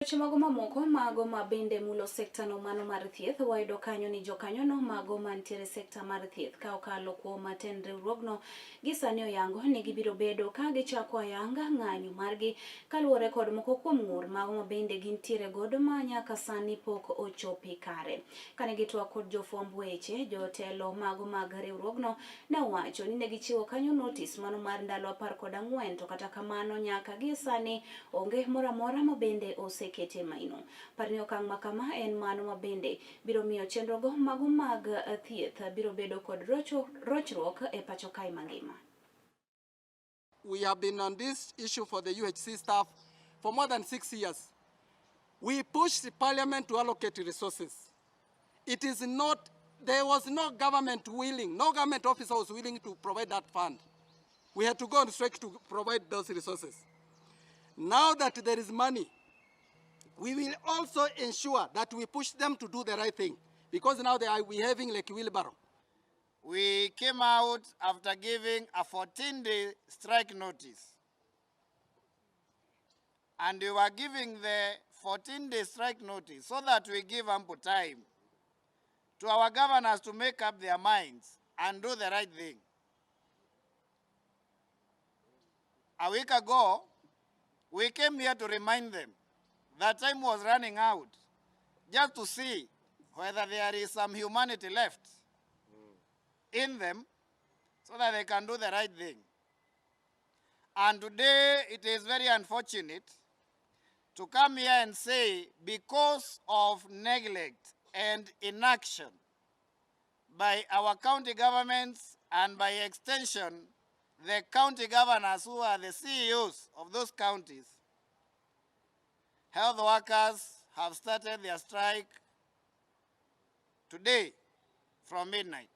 Weche mago mamoko mago ma bende mulo sekta no mano mar thieth wayudo kanyo ni jokanyono mago mantiere sekta mar thieth ka okalo kuom tend riwruogno gi sani oyango ni gibiro bedo ka gichako ayanga ng'anyo margi kaluwore kod moko kuom ng'ur mago ma bende gintiere godo ma nyaka sani pok ochopi kare. Kane gitwak kod jofwamb weche, jotelo mago mag riwruogno ne owacho ni ne gichiwo kanyo notis mano mar ndalo 14 to kata kamano nyaka gie sani onge moro amora ma bende osekete maino. Par ni okang' ma kama en mano ma bende biro miyo chenrogo mago mag thieth biro bedo kod rochruok e pacho kae mangima. We have been on this issue for the UHC staff for more than 6 years. We pushed the parliament to allocate resources. It is not, there was no government willing, no government officer was willing to provide that fund. We had to go on strike to provide those resources. Now that there is money, we will also ensure that we push them to do the right thing, because now they are behaving like wheelbarrow. We came out after giving a 14-day strike notice. And we were giving the 14-day strike notice so that we give ample time to our governors to make up their minds and do the right thing. A week ago, we came here to remind them that time was running out, just to see whether there is some humanity left in them so that they can do the right thing. And today it is very unfortunate to come here and say, because of neglect and inaction by our county governments and by extension the county governors who are the CEOs of those counties, health workers have started their strike today from midnight.